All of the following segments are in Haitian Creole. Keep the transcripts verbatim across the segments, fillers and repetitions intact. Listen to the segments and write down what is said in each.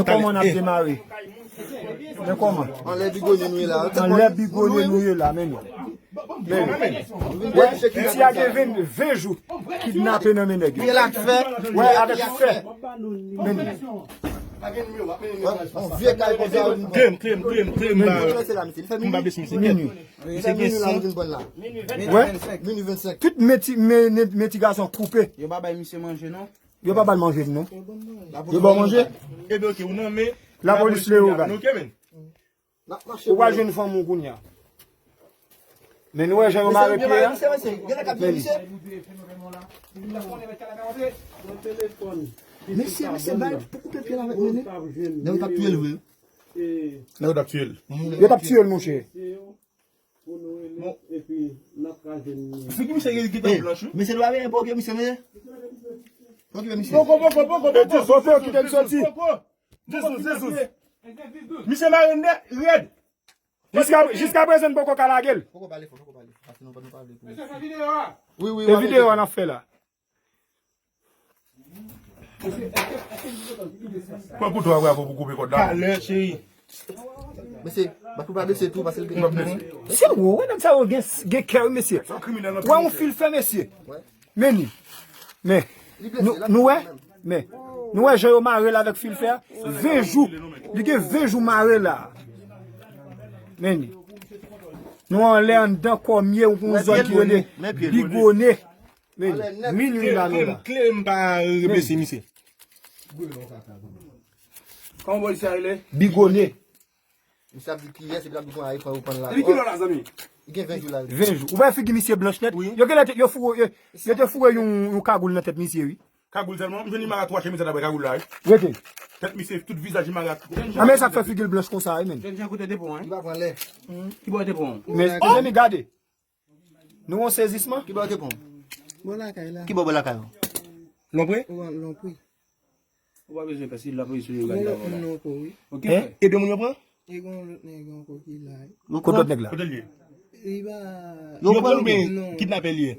Kòman n ap demare? Men kòman? Anlè bigonnen nou ye la. Anlè bigonnen nou ye la, men nou. Men nou. Wè, piti a gen ven, ven jou kidnape nan men nèg yo. Li la k fè. Wè, avèk fè. Men nou. Yon vye kay konsa. Klem, klem, klem, klem. M pa blese misye. Minwi. Li fè minwi la nou vin pran la. Wè. Minwi vennsenk. Tout men ti, men, men, men ti gason koupe. Yo pa bay misye manje non. Yo pa ba l manje non. Yo ba w manje. Ebyen oke, ou nan men lapolis Leyogàn. Ou pral jwenn fanm ou kounye a. Men nou wè jan yo mare pye a. Men li. Mesye, mesye, bay pou koupe pye l avèk men li. Nèg yo t ap touye l vre. Nèg yo t ap touye l. Yo t ap touye l, monchè. Pou nou rele, epi n ap ka jwenn li. Figi misye gentan blanch, wi. Mesye, nou pa veye pou okipe misye, mesye. Pou okipe misye. Poko, poko, poko, poko. Poko, kite l soti. Poko. Jezi, Jezi. Misye mare nèt, rèd. Jiska, jiska prezan, n poko ka lage l. Poko pale fò, poko pale fò. Paske nou pa, nou pale pou. Mesye, fè videyo a. Wi, wi, se videyo a n ap fè la. Pran kouto a, bravo, pou koupe kòd la. Talè, cheri. Mesye, bat pou pa blese tou, paske l gen. Se gwo, wè, nèg sa yo gen, gen kè, wi, mesye. Wè, yon fil fè, mesye. Men ni. Men. Nou, nou wè? Men. Nou wè jan yo mare l avèk fil fè a? Ven jou. Li gen ven jou mare la. Men ni. Nou anlè anndan kòmye, yon zòn ki rele Bigone. Men, minwi la nou la. Kleren pa reblese misye. Kòman polisye a rele? Bigone. Misye ap di kiyès, epi l ap di konn al pran, ou pran l la. Depi kilè w la, zanmi? Li gen ven jou la. Ven jou. Ou wè figi misye blanch nèt? Wi. Yo genlè te, yo foure, yo, yo te foure yon, yon kagoul nan tèt misye, wi. Kagoul sèlman? M jwenn li mare ak twa chemiz daprè kagoul la, wi. Rete. Tèt misye, tout vizaj li mare ak. A, men sa k fè figi l blanch konsa, wi, men. Jènjan kote te pran, wi. Li pa pran lè. Ki bò te pran? Men, mezanmi, gade. Nou yon sezisman? Ki bò te pran? Bò lakay la. Ki bò, bò lakay ou? Lonpre? Ou an Lonpre. Ou pa bezwen pè, si lapolis yo gade la, vwala. Gon lòt moun ankò, wi. Oke, frè. E de moun yo pran? E gon lòt nèg ankò ki la, wi. Kote lòt nèg la? Kote l ye? Li pa. Yo pran l oubyen kidnapè l ye?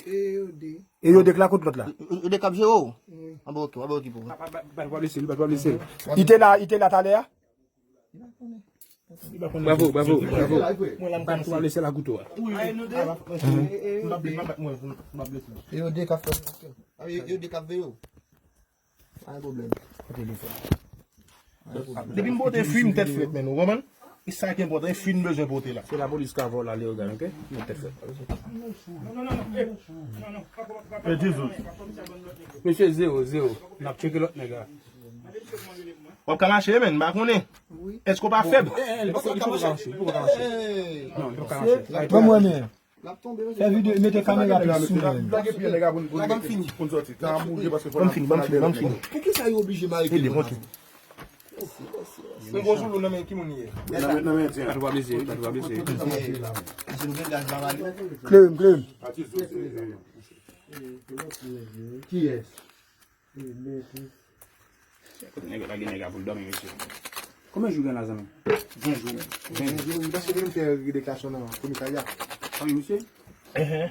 E yo de. E yo de k la, kote lòt la? Yo, yo de k ap jere w? Wi. An ba oke, an ba okipe w. Pa, pa, pa, pa blese l, pa, pa blese l. Li te la, li te la talè a? Bravo, bravo, bravo. Mwen la m konn tou ale se la kouto a. Wi, wi. M pa ble-, m pa ble-, mwen, m pa blese. Yo de k ap fè. Yo, yo de k ap veye w. Pa gen pwoblèm. Depi m pote fwi, m tèt frèt, men ou konprann? E sa ki enpòtan, e fwi m bezwen pote la. Se lapolis ka vòlè Leyogàn, oke? Men tèt frèt. E Jezi. Mesye, zewo, zewo. N ap tcheke lòt nèg la. W ap ka mache, men, m pa konnen. Èske w pa fèb? Li poko ka mache, li poko ka mache. Non, li poko ka mache. Ban mwen men. Fè videyo, mete kamera pi sou mwen. Lage pye nèg la pou n, pou n, pou n sòti. Tan ap bouje paske fò n, fò n al dèyè nèg la. Poukisa yo oblije mare pye l konsa? Yon gwo zoulou nan men ki moun li ye? Nan men, nan men Endyen. Patwon pa blese, patwon pa blese. Kleren, kleren. Kiyès? Kote nèg yo lage nèg la pou l dòmi, mesye? Konbyen jou gen la, zanmi? Ven jou. Ven jou. Ven jou, m panse ke m fè deklarasyon nan komisarya. Fanmi misye? Enhen.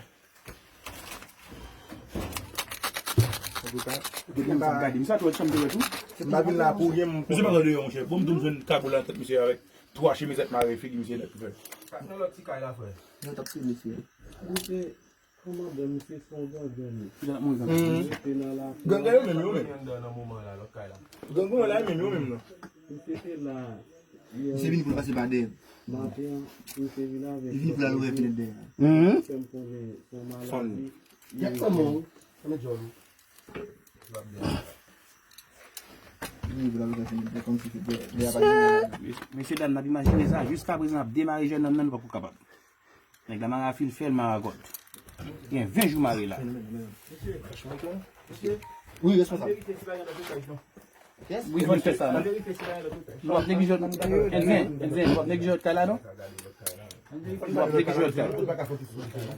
Antouka, depi m pa gade, misye a tou chanm te wè tou. M pa vin la pou ryen, m. Misye pa nan deyò, monchè. Bon, m tou m jwenn kagoul nan tèt misye avèk twa chemizèt mare figi misye nèt ouvè. Nan lòt ti kay la, frè. Yo t ap touye misye. Kòmandan, misye se yon gangan, li. Gangan yo menm, yo menm. Gangan yo la, menm yo menm, non. Misye te la. Misye vini pou l pase pa dèyè. Maten an, misye vin avèk. Li vini pou l al ouvè fenèt dèyè. Fè m konnen se yon maladi. Y ap kòman, wi. Kòman djòl ou? Li vini pou l al ouvè fenèt dèyè, kòmsi se dèyè, dèyè pa gen. Mesye dam, n ap imajine sa. Jiskaprezan, n ap demare jèn nonm nan, nou poko kapab. Nèg la mare a fil fè, l mare a kòd. Gen ven jou mare la. Wi, responsab. Wi, fò n fè sa, non? Nou p ap neglijè, Enzen, Enzen, nou p ap neglijè lòt kay la, non? Nou p ap neglijè lòt kay.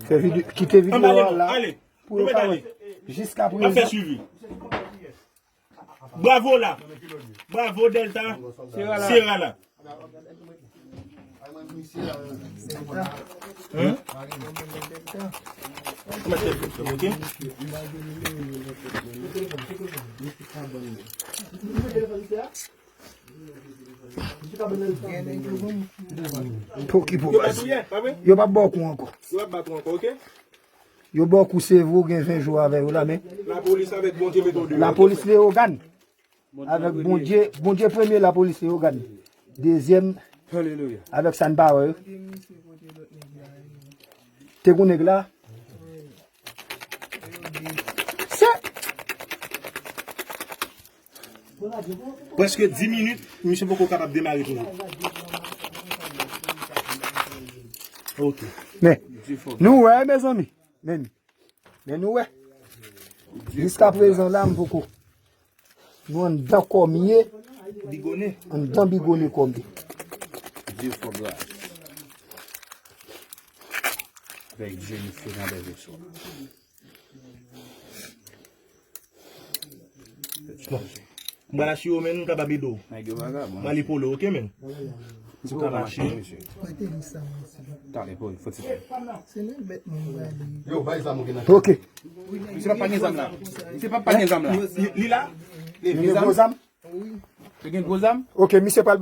Fè vide-, kite videyo a la pou yo ka wè. Jiskaprezan. Bravo la. Bravo Delta. Sierra la. Sierra la. Hein? Oke. Poki pou baz. Yo p ap ba w kou ankò. Yo p ap ba w kou ankò, oke? Yo ba w kou, se vre, w gen ven jou avè yo la, men. Lapolis avèk Bondye mete w deyò. Lapolis Leyogàn. Avèk Bondye, Bondye premye, lapolis Leyogàn. Dezyèm, avèk sa n pa wè yo. Te gon nèg la. Se Prèske dis minit, misye poko kapab demare toujou. Ok. Men, nou wè, mezanmi. Men, men nou wè. Jiska prezan la, m poko. Nou anndan kòm ye. Bigone. Anndan bigone kòm ye. Dieu for God. Avèk Dieu, nou fè nan bèl swa. Bon. M pral asire w, men, m kapab ede w. Nèg yo vagabon. M pral epole w, oke, men. Si w ka mache. Talè, pou fò ti. Se nan bèt mwen m prale. Ok. Misye p ap pa gen zam la. Misye p ap pa gen zam la. Li, li la? Li gen gwo zam? Li gen gwo zam? Ok, misye pral